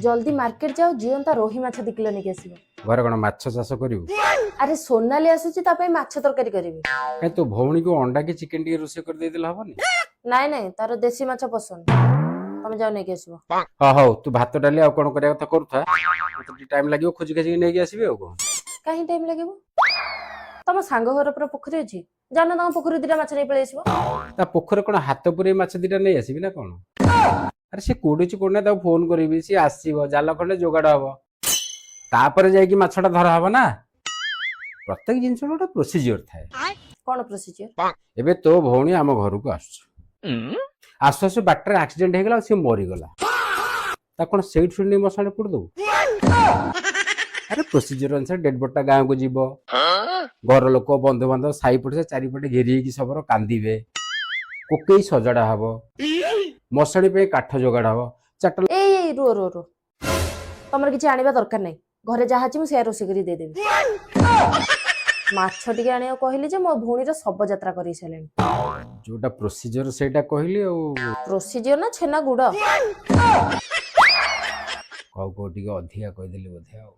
ଜଲ୍ଦି ମାର୍କେଟ ଯାଅ, ଜିଅନ୍ତା ରୋହି ମାଛ 2 କିଲୋ ନେଇକି ଆସିବ। ଘରେ କଣ ମାଛ ଚାଷ କରିବୁ? ଆରେ, ସୋନାଲି ଆସୁଛି, ତା ପାଇଁ ମାଛ ତରକାରୀ କରିବି। କାଇଁ, ତୋ ଭଉଣୀକୁ ଅଣ୍ଡା କି ଚିକେନ ଟିକେ ରୋଷେଇ କରିଦେଇଦେଲେ ହବନି? ନାଇଁ ନାଇଁ, ତାର ଦେଶୀ ମାଛ ପସନ୍ଦ। ତମେ ଯାଅ, ନେଇକି ଆସିବ। ହଁ, ହଉ, ତୁ ଭାତ ଡାଲି ଆଉ କଣ କରିବା କଥା କରୁଥା। ମତେ ଟିକେ ଟାଇମ ଲାଗିବ, ଖୋଜି ଖାଜିକି ନେଇକି ଆସିବି ଆଉ କଣ। କାହିଁ ଟାଇମ ଲାଗିବ? ତମ ସାଙ୍ଗ ଘର ପୁରା ପୋଖରୀ ଅଛି, ଜାଣ, ତାଙ୍କ ପୋଖରୀ ଦିଟା ମାଛ ନେଇ ପଳେଇ ଆସିବ। ତା ପୋଖରୀ କଣ ହାତ ପୁରେଇ ମାଛ ଦିଟା ନେଇ ଆସିବି ନା କଣ? ଆରେ, ସେ କୋଉଠି ଅଛି କୋଉଠି ନାହିଁ, ତାକୁ ଫୋନ କରିବି, ସିଏ ଆସିବ, ଜାଲ ଖଣ୍ଡେ ଯୋଗାଡ଼ ହବ, ତାପରେ ଯାଇକି ମାଛଟା ଧରା ହବ ନା। ପ୍ରତ୍ୟେକ ଜିନିଷର ଗୋଟେ ପ୍ରୋସିଜିଓର ଥାଏ। କଣ ପ୍ରୋସିଜିଅର? ଏବେ ତୋ ଭଉଣୀ ଆମ ଘରକୁ ଆସୁଛି, ଆସୁ ଆସୁ ବାଟରେ ଆକ୍ସିଡେଣ୍ଟ ହେଇଗଲା ଆଉ ସିଏ ମରିଗଲା, ତା କଣ ସେଇଠୁ ନେଇ ମଶାଣି ପୋଡ଼ିଦବୁ? ଆରେ, ପ୍ରୋସିଜିଓର ଅନୁସାରେ ଡେଡ୍ ବଡିଟା ଗାଁକୁ ଯିବ, ଘର ଲୋକ, ବନ୍ଧୁବାନ୍ଧବ, ସାହି ପଡ଼ିଶା ଚାରିପଟେ ଘେରି ହେଇକି ସବର କାନ୍ଦିବେ, କୋକେଇ ସଜଡା ହବ, ମଶାଣି ପାଇଁ କାଠ ଯୋଗାଡ଼ ହବ, ଚାରିଟା ଏଇ ଏଇ, ରୁହ ରୁହ ରୁହ। ତମର କିଛି ଆଣିବା ଦରକାର ନାହିଁ। ଘରେ ଯାହା ଅଛି, ମୁଁ ସେୟା ରୋଷେଇ କରି ଦେଇଦେବି। ମାଛ ଟିକେ ଆଣିବାକୁ କହିଲି ଯେ ମୋ ଭଉଣୀର ଶବ ଯାତ୍ରା କରି ସାରିଲେଣି। ଯୋଉଟା ପ୍ରୋସିଜିଓର ସେଇଟା କହିଲି ଆଉ। ପ୍ରୋସିଜିଅର ନା ଛେନା ଗୁଡ। କହୁ କହୁ ଟିକେ ଅଧିକା କହିଦେଲି ବୋଧେ ଆଉ।